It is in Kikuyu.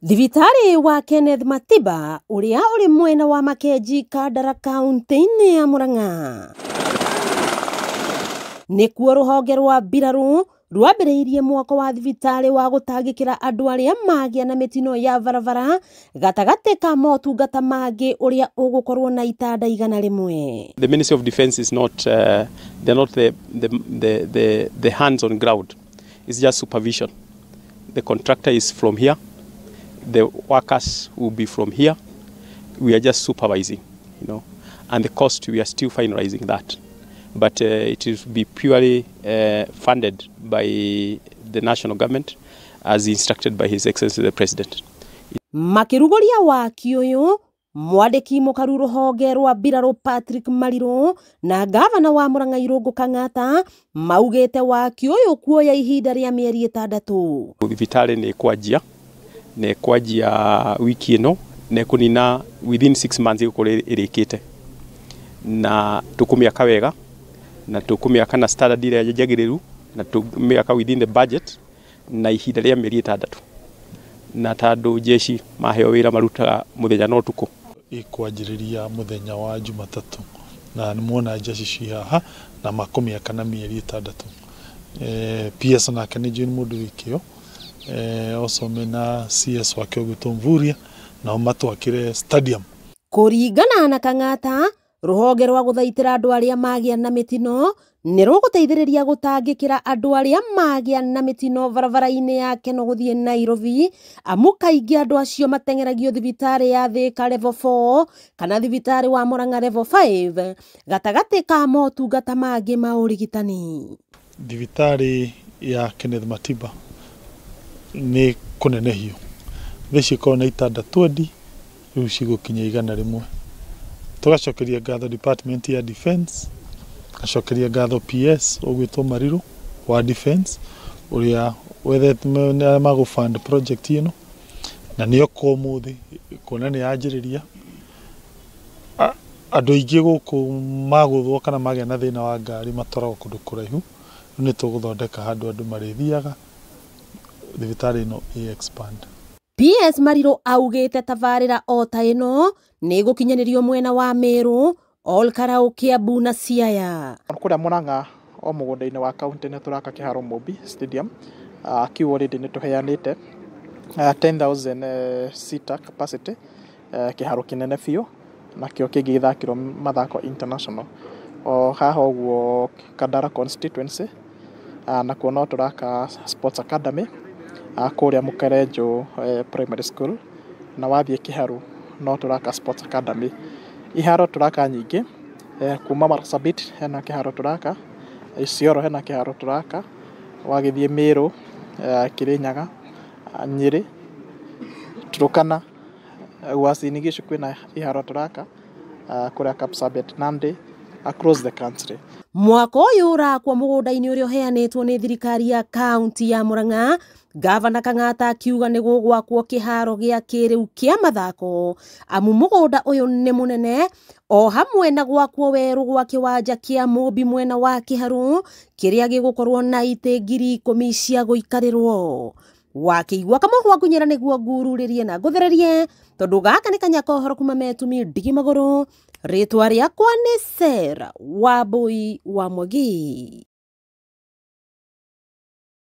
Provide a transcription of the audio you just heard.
Thibitarĩ wa Kenneth Matiba ũrĩa ũrĩ mwena wa Makenji Kandara kaunti-inĩ ya Murang'a nĩkuo rũhonge rwa mbirarũ rwambĩrĩirie mwako wa thibitarĩ wa gũtangĩkĩra andũ arĩa magĩa na mĩtino ya barabara gatagatĩ ka motungata mangĩ ũrĩa ũgũkorwo na itanda 100. The Ministry of Defense is not they're not the hands on ground. It's just supervision. The contractor is from here. The workers will be from here. We are just supervising, you know, and the cost we are still finalizing that. But it will be purely funded by the national government as instructed by His Excellency the President. Makirugoria waki ũyũ mwandĩki mũkaru rũhonge rwa mbirarũ Patrick Mariru na gavana wa Murang'a Irũngũ Kang'ata maugĩte waki ũyũ kuoya ihinda rĩa mĩeri 6. Thibitarĩ nĩ kwanjia wiki ĩno na ĩkũnina within 6 months ĩgũkorwo ĩrĩkĩte, na tũkũmĩaka wega na tũkũmĩaka na standard ĩrĩa njagĩrĩru na tũmĩaka within the budget na ihinda rĩa mĩeri 6, na tondũ jeshi maheo wĩra marutaga mũthenya na ũtukũ. Ikwanjĩrĩria mũthenya wa Jumatatũ na nĩmuona jeshi ci haha na makũmĩaka na mĩeri 6. PS nake nĩ njũĩ nĩ mũndũ wĩ kĩo, osome na CS wake ũgwĩtwo Mvurya nao matwakĩre stadium. Kũringana na Kang'ata, rũhonge rwa gũthaitĩra andũ arĩa magĩa na mĩtino nĩ rũgũteithĩrĩria gũtangĩkĩra andũ arĩa magĩa na mĩtino barabara-inĩ ya Keno gũthiĩ Nairobi, amu kaingĩ andũ acio mateng'eragio thibitarĩ ya Thika level 4 kana thibitarĩ wa Murang'a level 5 gatagatĩ ka motungata mangĩ ma ũrigitani. Thibitarĩ ya Kenneth Matiba nĩ kũnenehio, thaa ici ĩkoragwo na itanda 20 rĩu cigũkinya 100. Tũgacokeria ngatho Department ya Defense, gacokeria ngatho PS ũgwĩtwo Mariru wa Defense ũrĩa wethete arĩa magũ fund project ĩno, na nĩyo ũmũthĩ kuona nĩ yanjĩrĩria. Andũ aingĩ gũkũ magũthwo kana magĩa na thĩna wa ngari matwaragwo kũndũ kũraihu, rĩu nĩ tũgũthondeka handũ andũ marĩthiaga thibitarĩ ĩno ĩ expand. PS Mariru augĩte tabarĩra o ta ĩno nĩ ĩgũkinyanĩrio mwena wa Meru, Ol Kalou, Kiambu na Siaya. Kũrĩa Murang'a o mũgũnda-inĩ wa kaunti nĩ tũraka kĩharo Mũmbi Stadium, kĩu already nĩ tũheanĩte 10,000 seater capacity, kĩharo kĩnene biũ nakĩo kĩngĩthakĩrwo mathako international. O haha ũguo Kandara constituency, nakuo no tũraka Sports Academy kũrĩa Mũkerenjũ Primary School, na wathiĩ Kĩharu no tũraka Sports Academy. Iharo tũraka nyingĩ, kuma Marsabit hena kĩharo tũraka, Isiolo hena kĩharo tũraka, wagĩthiĩ Meru, Kirinyaga, Nyĩrĩ, Turkana, Uasin Gishu kwĩna iharo tũraka, kũrĩa Kapsabet, Nandi, across the country. Mwako ũyũ ũrakwo mũgũnda-inĩ ũrĩa ũheanĩtwo nĩ thirikari ya kaunti ya Murang'a, Gavana Kang'ata akiuga nĩ gũgwakwo kĩharo gĩa kĩrĩu kĩa mathako, amu mũgũnda ũyũ nĩ mũnene, o hamwe na gwakwo werũ gwa kĩwanja kĩa Mũmbi mwena wa Kĩharũ kĩrĩa gĩgũkorwo na itĩ 10,000 cia gũikarĩrwo. Wakĩigua kamũhwa ngunyĩra nĩguo ngururĩrie na ngũthererie, tondũ gaka nĩ kanya kohoro kuma metumi ndigi magũrũ. Rĩtwa rĩakwa nĩ Sarah Wambui wa Mwangi.